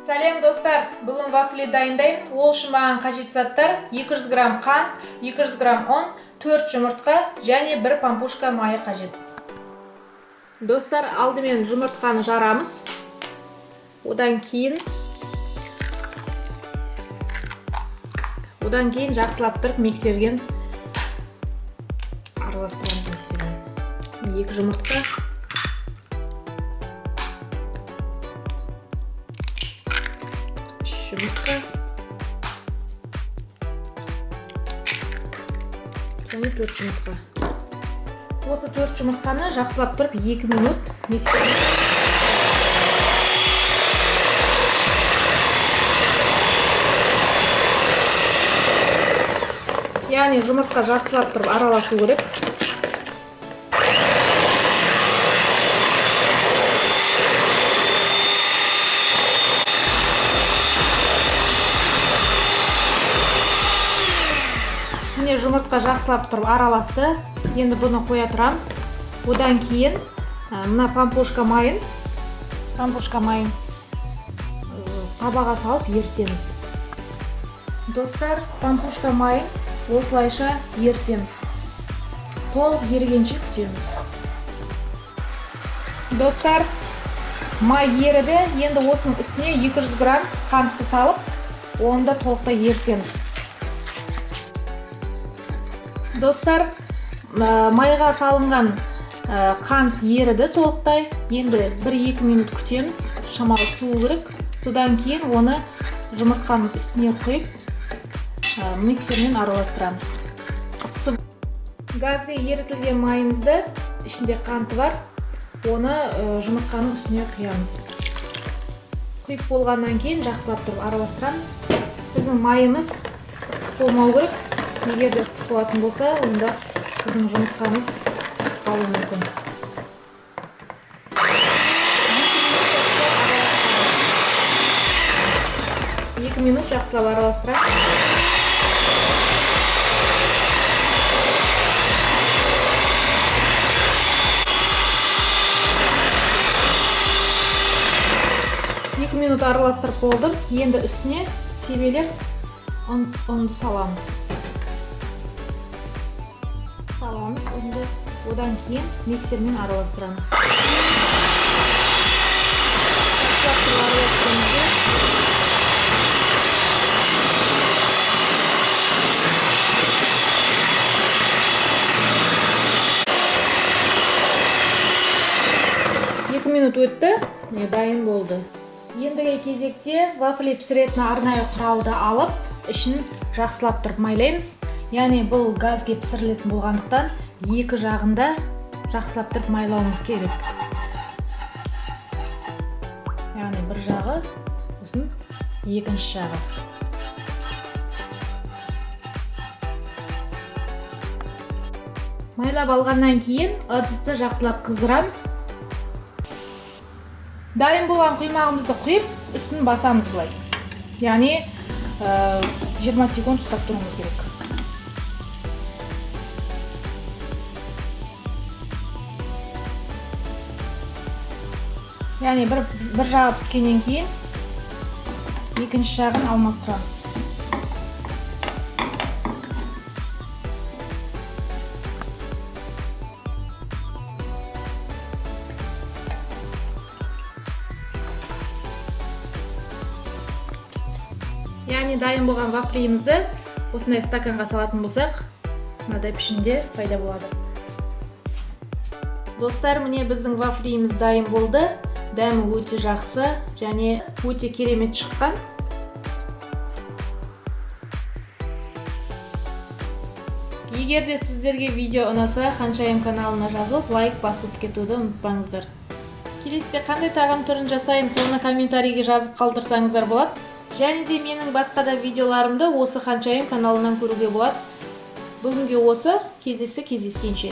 Сәлем, достар! Бүгін вафли дайындаймын. Ол үшін маған қажет заттар: 200 грамм қант, 200 грамм ұн, 4 жұмыртқа және 1 пампушка майы қажет. Достар, алдымен жұмыртқаны жарамыз. Одан кейін жақсылап тұрып миксерген араластырамыз миксермен. 2 жұмыртқа. 3 жұмыртқа. Және 4 жұмыртқа. Осы 4 жұмыртқаны жақсылап тұрып 2 минут миксермен. Яғни жұмыртқа жақсылап тұрып араласу керек. Міне, жұмыртқа жақсылап тұрып араласты. Енді бұны қоя тұрамыз. Одан кейін мына пампушка майын табаға салып ерітеміз. Достар, пампушка майын осылайша ерітеміз. Толық ерігенше күтеміз. Достар, май еріді. Енді осының үстіне 200 грамм қантты салып, оны да толықтай ерітеміз. Достар, майға салынған қант еріді толықтай. Енді 1-2 минут күтеміз. Шамалы суу керек. Содан кейін оны жұмыртқаның үстіне құйып, миксермен араластырамыз. Ыссы газге ерітілген майымызды, ішінде қанты бар, оны жұмыртқаның үстіне құямыз. Құйып болғаннан кейін жақсылап тұрып араластырамыз. Біздің майымыз ыстық болмау керек. Егер де ыстық болатын болса, онда біздің жұмыртқамыз пісіп қалуы мүмкін. 2 минут жақсылап араластырамыз. 2 минут араластырып болдым. Енді үстіне себелеп ұнды саламыз. Саламыз ұнды. Одан кейін миксермен араластырамыз. Жақсылап тұрып араластырамыз. 2 минут өтті, міне, дайын болды. Ендігі кезекте вафли пісіретін арнайы құралды алып, ішін жақсылап тұрып майлаймыз. Яғни бұл газге пісірілетін болғандықтан, екі жағында жақсылап тұрып майлауымыз керек. Яғни бір жағы, сосын екінші жағы. Майлап алғаннан кейін ыдысты жақсылап қыздырамыз. Дайын болған құймағымызды құйып, үстін басамыз былай. Яғни 20 секунд ұстап тұруымыз керек. Яғни бір жағы піскеннен кейін екінші жағын алмастырамыз. Яғни дайын болған вафлиімізді осындай стаканға салатын болсақ, мынадай пішінде пайда болады. Достар, міне, біздің вафлиіміз дайын болды. Дәмі өте жақсы және өте керемет шыққан. Егер де сіздерге видео ұнаса, Ханшайым каналына жазылып, лайк басып кетуді ұмытпаңыздар. Келесіде қандай тағам түрін жасайын, соны комментарийге жазып қалдырсаңыздар болады. Және де менің басқа да видеоларымды осы Ханшайым каналынан көруге болады. Бүгінге осы, келесі кездескенше.